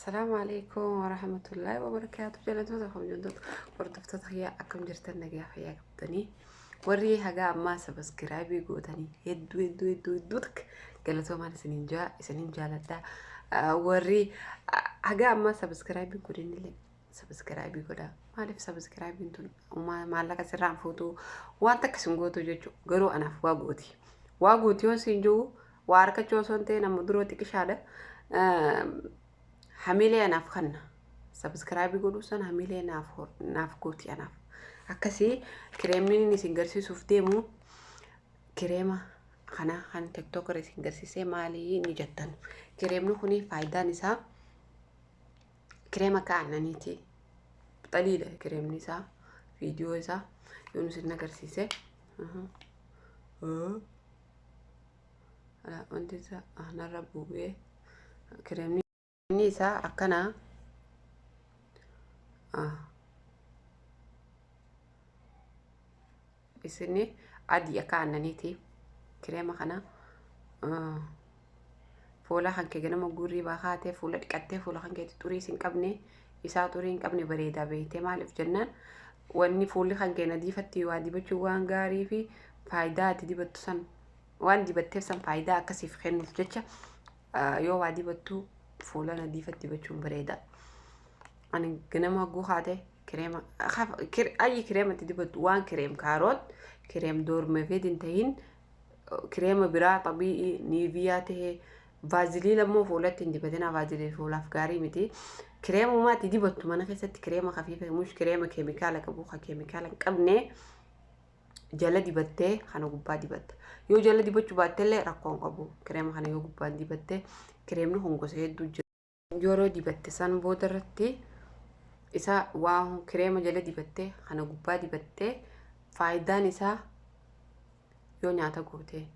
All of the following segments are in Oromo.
Assalaamu alaikum warahmatullaahi wabarakaatu. Jalattoota kabajamtoota hordoftoota kiyyaa, akkam jirtan? Nagaa fayyaa qabdanii? Warri hagaa ammaa subscribe gootanii, hedduu hedduu hedduu hedduu takka galatoomaan isiniin jaa, isiniin jaaladha. Warri hagaa ammaa subscribe godhinillee subscribe godhaa. Maaliif? Subscribeiin tun maallaqa sirraan fuutuu waan takka isin gootu jechuudha. Garuu anaaf waa gooti. Waa gooti yoo isin jiru, waa harkachuu osoo hin ta'in, amma duroo xiqishaadha. Hamilee anaaf kanna. Subscribe godhuu san hamilee naaf gooti anaaf. Akkasii kireemni inni isin garsiisuuf deemu kireema kana kan TikTok irra isin garsiisee maalii ni jettan. Kireemni kuni faayidaan isaa kireema akka aannaniiti. Xaliila kireemni isaa, viidiyoo isaa yoon isin agarsiise. Wanti isaa narra bu'ee, kireemni isaa akkana. Isin adii akka aannaniiti. Kireema kana fuula kan kee ganama guurrii baakaatee fuula dhiqattee, fuula kan keetti xurii hin qabne isaa, xurii hin qabne bareedaa beektee. Maaliif jennaan, wanni fuulli kan kee nadiifatti waa dibachuu waan gaarii fi faayidaa ati dibattu san, waan dibatteef san faayidaa akkasiif kennuuf jecha, yoo waa dibattu fuula nadiifatti dibachuun bareeda. Ani ganama hogguu kaate kireema ayyi kireema itti dibattu, waan kireem kaaroot, kireem doormefeet hin tahin, kireema biraa xabii'ii Nivea tahee, Vaseline ammoo fuulatti hin dibatinaa. Vaseline fuulaaf gaarii miti. Kireemumaa itti dibattu mana keessatti, kireema kafiifa, mush kireema keemikaala qabu, ka keemikaala hin qabne jala dibattee kana gubbaa dibatta. Yoo jala dibachuu baattellee rakkoo hin qabu. Kireema kana yoo gubbaan dibatte, kireemni kun gosa hedduu jira. Yeroo dibatte san booda irratti isa waa kireema jala dibattee kana gubbaa dibattee, faayidaan isaa yoo nyaata goote,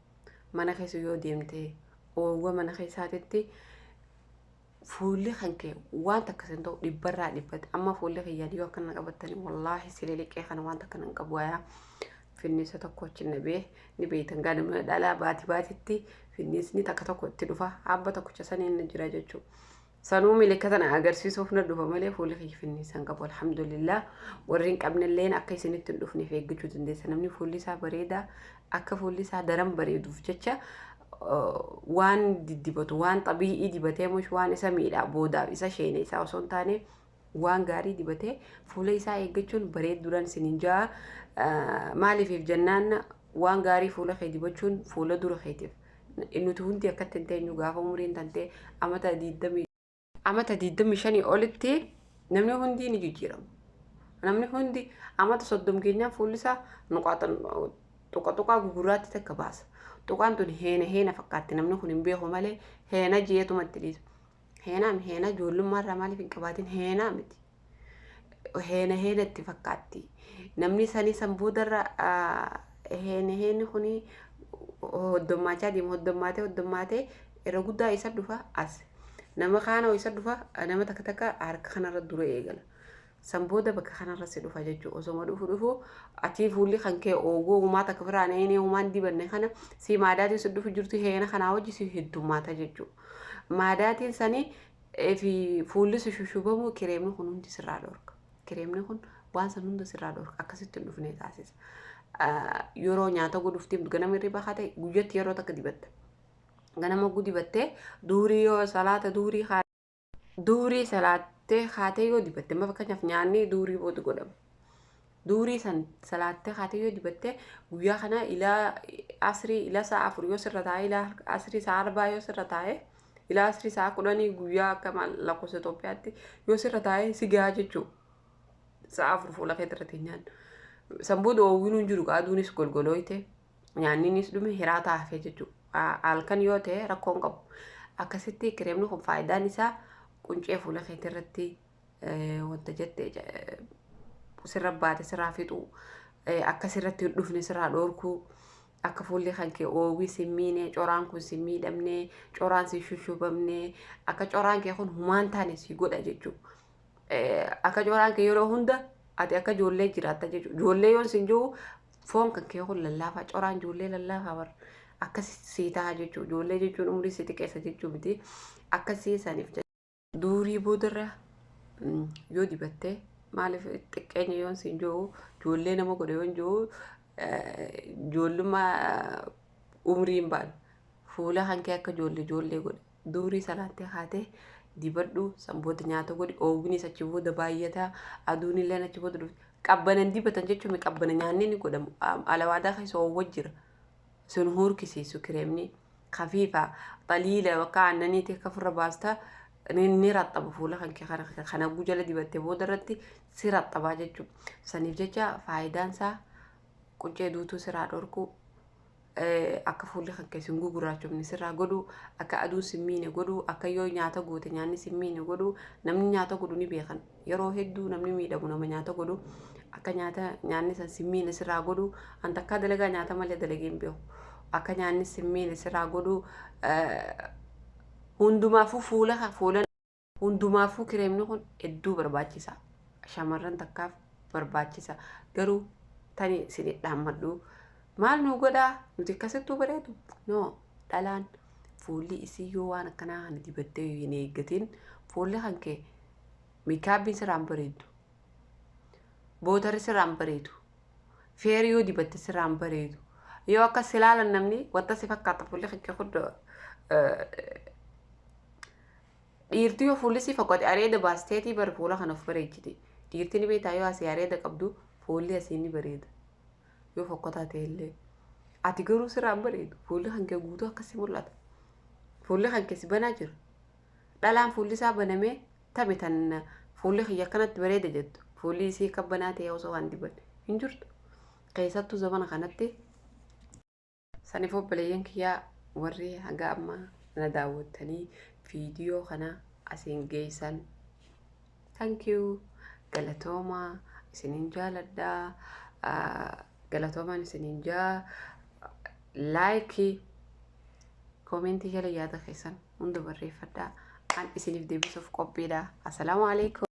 mana keessa yoo deemte, oowwa mana keessaatitti fuulli kan kee waan takka sin ta'u dhibbarraa dhibbatti. Amma fuulli kiyyaan yoo akkana qabattani, wallaahi silee liqee kana waan takka nan qabu. Wayaa finniisa tokko achi nabee ni beeytan gaa, nama dhalaa baati baatitti finniisni takka tokko itti dhufa, abba tokkicha saniin na jira jechuudha. Sanuu milikkata na agarsiisuuf na dhufa malee fuulli kiyya finniisa hin qabu, alhamdulillah. Warri hin qabnelleen akka isinitti hin dhufneef eeggachuu dandeessa. Namni fuulli isaa bareedaa akka fuulli isaa daran bareeduuf jecha waan diddibatu, waan xabii'ii dibatee, mush waan isa miidhaa boodaaf isa sheene isaa osoo hin taane, waan gaarii dibatee fuula isaa eeggachuun bareedduudhaan isiniin ja'a. Maaliif jennaan, waan gaarii fuula kee dibachuun fuula dura keetiif. Nuti hundi akkatti hin teenyu. Gaafa umriin tantee amata 20, amata 25 olitti namni hundi ni jijjiirama. Namni hundi amata 30 keenyaan fuulli isaa nuqaaxan tuqa tuqaa gugurraatti takka baasa. Tuqaan tun heena heena fakkaatti, namni kun hin beeku malee heena ji'eetuma itti dhiisa. Heenaa heena ijoollummaa irraa maaliif hin qabaatin? Heenaa miti. Heena heena itti fakkaatti. Namni sanii san boodarra heena heenni kuni hoddommaachaa deema, hoddommaatee hoddommaatee irra guddaa isa dhufa as. Nama kaana isa dhufa, nama takka takka harka kanarra dura eegala. San booda bakka kanarra si dhufa jechuudha. Osoma dhufu dhufu ati fuulli kan kee oogoo humaa takka biraan eenee humaan dibanne kana si maadaatiin si dhufu jirtu, heena kanaa wajji si heddummaata jechuudha. Maadaatiin sanii fi fuulli si shushubamu kireemni kun hundi sirraa dhorka. Kireemni kun waan san hunda sirraa dhorka, akkasitti hin dhufne taasisa. Yeroo nyaata godhuuf deemtu, ganama hirriba kaate, guyyatti yeroo takka dibatta. Ganama hogguu dibattee, duurii yoo salaata duurii duurii salaattee kaatee yoo dibatte, amma fakkeenyaaf nyaanni duurii booda godhama. Duurii san salaattee kaatee yoo dibatte, guyyaa kana ilaa asrii, ilaa sa'a 4 yoo sirra taa'e, ilaa asrii sa'a 4 yoo sirra taa'e, ilaa asrii sa'a 10 guyyaa akka lakkoofsa Itoophiyaatti yoo sirra taa'e, si gahaa jechuudha. Sa'a 4 fuula keetti irratti nyaannu. San booda oowwinuun jiru, aduunis golgolooyte, nyaanninis dhume, hiraataa hafee jechuudha. Halkan yoo ta'e rakkoo hin qabu. Akkasitti kireemni kun faayidaan isaa quncee fuula keetii irratti wanta jette sirra baate sirraa fixuu, akka sirratti hin dhufne sirraa dhoorkuu, akka fuulli kan kee oowwii si miine, coraan kun si miidhamne, coraan si shushubamne, akka coraan kee kun humaan taane si godha jechuudha. Akka coraan kee yeroo hunda ati akka ijoollee jiraatta jechuudha. Ijoollee yoon sin jiru, foon kan kee kun lallaafaa, coraan ijoollee lallaafaa bar akkas sii ta'a jechuudha. Ijoollee jechuun umurii si xiqqeessa jechuu miti. Akkasii saniif duurii Duurii boodarra yoo dibatte, maaliif xiqqeenya yoon siin jiru, ijoollee nama godhe yoon jiru, ijoollummaa umriin baan fuula hankee akka ijoollee ijoollee godhe. Duurii salaattee haatee dibadhu, san booda nyaata godhi. Oowwinis achi booda baay'ata, aduun illee achi booda dhufti. Qabbanan dibatan jechuun qabbana nyaanni ni godhamu. Alawaadaa keessa oowwa jira, sun hurkisiisu. Kireemni kafiifa xaliila bakka aannaniiti akka ofirra baasta ni raxxaba. Fuula kan kee kana jala dibattee booda irratti si raxxabaa jechuudha. Saniif jecha faayidaan isaa quncee duutuu siraa dhorkuu, akka fuulli kan kee sin gugurraachofne sirraa godhuu, akka aduun sin miine godhuu, akka yoo nyaata goote nyaanni sin miine godhuu. Namni nyaata godhu ni beekan. Yeroo hedduu namni miidhamu nama nyaata godhu. Akka nyaata nyaanni san sin miine sirraa godhuu. An takkaa dalagaa nyaata malee dalagee hin beeku. Akka nyaanni sin miine sirraa godhuu. Hundumaafuu fuula fuula hundumaafuu kireemni kun hedduu barbaachisa. Shamarran takkaaf barbaachisa. Garuu tani isin dhaammadhu, maal nu godhaa nuti akkasittuu bareedu? No, dhalaan fuulli isii yoo waan akkanaa kana dibattee hin eeggatin, fuulli kan kee makeupiin sirraan bareedu, bootarri sirraan bareedu, feerii yoo dibatte sirraan bareedu. Yoo akkas ilaalan namni wanta si fakkaata fuulli kan kee kun. Dhiirti yoo fuulli si fokkate areeda baasteetii bar fuula kana of bareechiti. Dhiirti ni beektaa, yoo asii areeda qabdu fuulli asii ni bareeda. Yoo fokkotaa ta'e illee. Ati garuu sirraan bareedu. Fuulli kan kee guutuu akkasii mul'ata. Fuulli kan kee si banaa jira. Dhalaan fuulli isaa banamee tami tan fuulli kiyya akkanatti bareeda jettu, fuulli isii akka banaa ta'e osoo waan diban hin jirtu. Keessattuu zamana kanatti. Saniif obboleeyyan kiyyaa, warri hanga ammaa na daawwattanii viidiyoo kana asiin geessan, thank you, galatoomaa, isinin jaaladhaa. Galatoomaan isinin jaa. Like, comment jala yaada keessan hunda barreeffadhaa, an isiniif deebisuuf qophiidha. Assalaamu alaikum.